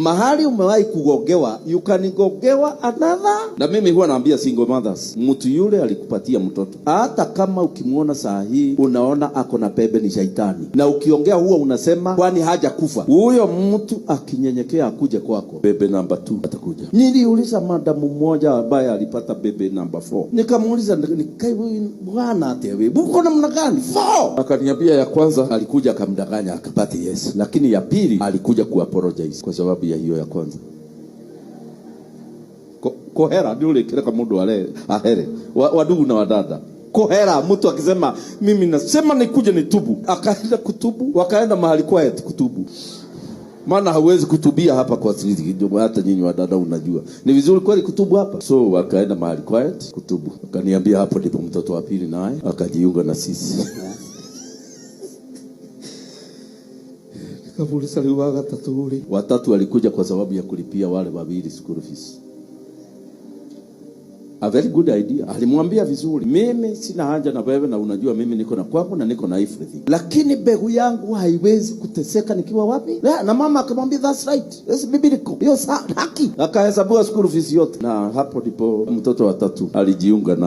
Mahali umewahi kugongewa, you can gongewa another. Na mimi huwa naambia single mothers, mtu yule alikupatia mtoto, hata kama ukimwona saa hii unaona ako na pembe ni shaitani, na ukiongea huwa unasema kwani hajakufa. Huyo mtu akinyenyekea akuje kwako, baby number 2 atakuja. Niliuliza madamu mmoja ambaye alipata baby number 4, nikamuuliza nikai, bwana ati wewe uko namna gani 4? Akaniambia ya kwanza alikuja akamdanganya akapata yes, lakini ya pili alikuja kuapologize kwa sababu ya hiyo ya kwanza. Kohera ndio ule kile kama mundu ahere wadugu na wadada. Kohera, mtu akisema mimi nasema nikuje nitubu, akaenda kutubu, wakaenda mahali quiet kutubu. Maana hauwezi kutubia hapa kwa siri, hata nyinyi wadada unajua. Ni vizuri kweli kutubu hapa. So wakaenda mahali quiet kutubu. Wakaniambia hapo ndipo mtoto wa pili naye akajiunga na sisi. Nikamuuliza rĩu wa gatatũ rĩ? Watatu alikuja kwa sababu ya kulipia wale wawili school fees. A very good idea. Alimwambia vizuri, mimi sina haja na wewe, na unajua mimi niko na kwangu na niko na everything, lakini mbegu yangu haiwezi kuteseka nikiwa wapi? Na mama akamwambia that's right, that's biblical, hiyo haki. Akahesabiwa school fees yote, na hapo ndipo mtoto wa tatu alijiunga na